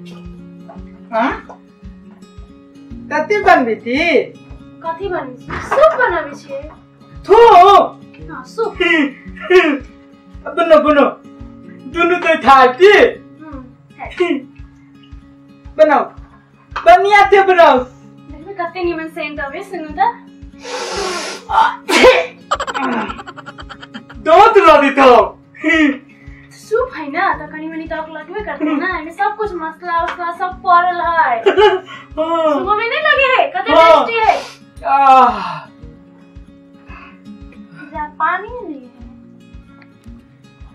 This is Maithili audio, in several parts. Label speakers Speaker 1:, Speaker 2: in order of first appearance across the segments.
Speaker 1: हां कथी बनबी थी?
Speaker 2: कथी बनबी छी? सूप बनाबी छी।
Speaker 1: थू
Speaker 2: हां सूप।
Speaker 1: बनो बनो दुनु तो थाती। बनाओ बढ़िया से बनाओ।
Speaker 2: देखबे कते निमन सेंट आवे सुनु त।
Speaker 1: दूध ला दी तो
Speaker 2: सूप है ना त कनी मनी तक लगबे करते ना, एमे सब कुछ मसाला वसाला सब पड़ल है। सुबह में नहीं लगे है कते टेस्टी है।
Speaker 1: आह
Speaker 2: जा पानी नहीं है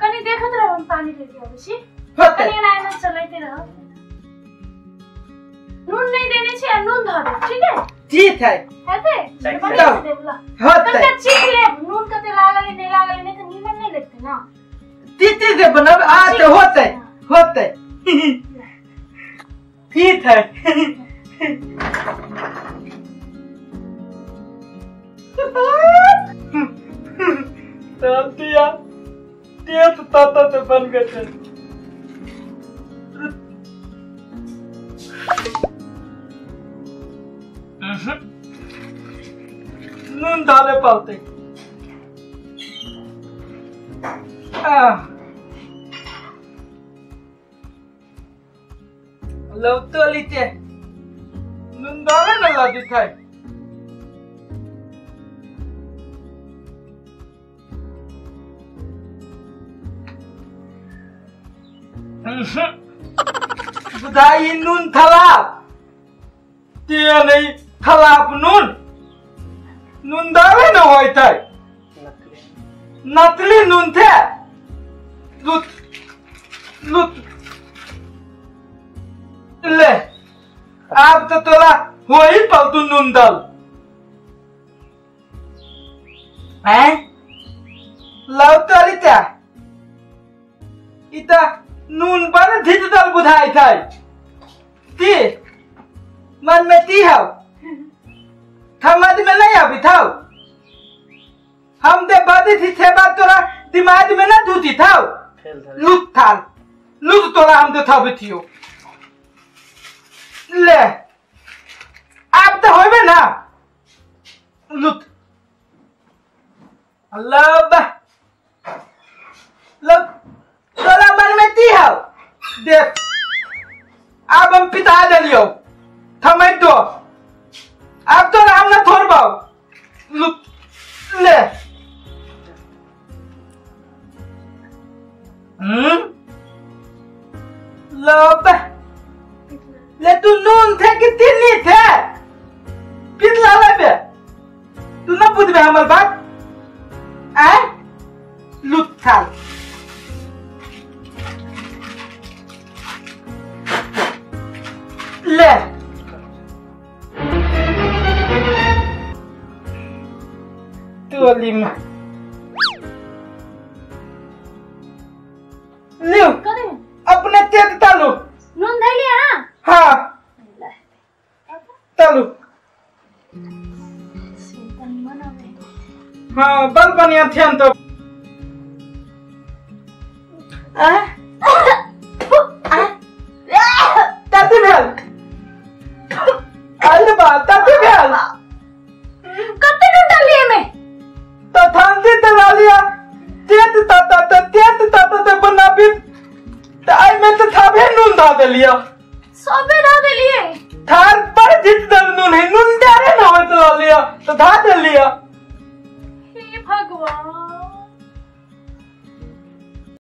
Speaker 2: कनी देखत रहो, हम पानी लेके आबै छी। कनी एना एना चलैते रहो। नून नहीं देने छी आ नून धऽ देब, ठीक है?
Speaker 1: ठीक है
Speaker 2: हेतै बढ़िया से देब ला।
Speaker 1: होतै
Speaker 2: चीख लेब नून कते लागल है नहीं लागल है, नहीं त नीमन नहीं लगतै ना।
Speaker 1: तीती से बनाब आ तो होतै होतै। ठीक है। तब दिया तेत ताता तो बन गए। नून डाले पाते। लवतो लीचे नून डाले ना लादी थाय। बुधाई नून थला ते नहीं थलाप नून नून डाले ना होय थाय। नकली नून थे। लुत लुत ले आप तो तोला होई पालतू नून डाल हैं लाव तो अली त्या इता नून पर धित दाल बुधाई थाय ती मन में ती हाव थमद में नहीं आबी थाव। हम दे बादी थी छे बात तोरा दिमाग में ना धूती थाव। लुत थाल लुत तोरा हम दे थाव थियो। ले आप तो होबे ना लुत अल्लाह बा लब तोरा मन में ती हाव। देख अब हम पिता दलियो थमैत दो अब तो हम ना थोड़ बाव लुत ले। लब ले तू नून थे कि तिन्नी थे पितला लेबे तू ना बुझबे हमर बात आय लुत थाल ले तोली में लियो अपने तेज तालू
Speaker 2: नून धैली। हां
Speaker 1: हां तालू हां बल बनिया थे तो आ आ ताती भेल अरे बा ताती भेल
Speaker 2: कते नून डालिए में
Speaker 1: तो थांदी ते डालिया तेत ताता ते तेत ताता ते बनाबी त आई में तो थाबे नून धा देलिया
Speaker 2: सबे धा देलिए
Speaker 1: थार पर जित दल नून है नून डारे ना होत डालिया तो धा देलिया।
Speaker 2: हे भगवान।